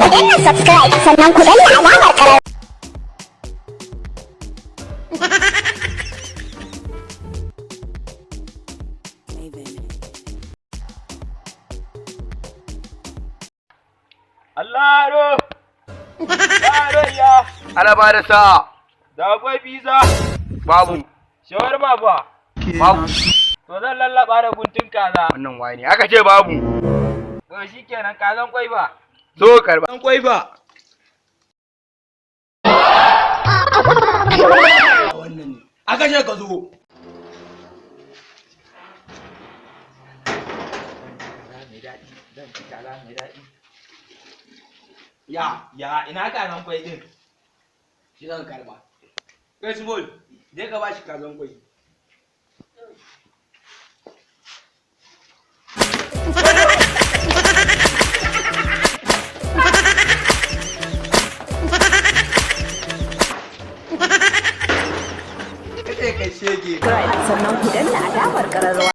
Ku danna subscribe, sannan ku danna alamar ƙararrawa. Allah ro! Ya! Ana ba da sa'a. Da akwai biza. Babu. Shawarma ba. Babu. To zan lallaba da guntun kaza. Wannan waye ne? Aka ce babu. To shikenan, kazan kwai ba. Zo karba. Kazan kwai ba. Wannan ne aka ce ka zo. Zan ci kaza mai daɗi. Ya. Ya ina kazan kwai din? Shi zan karba. Kai small, je ka bashi kazan kwai. Kace kai shege. Sannan ku danna alamar ƙararrawa.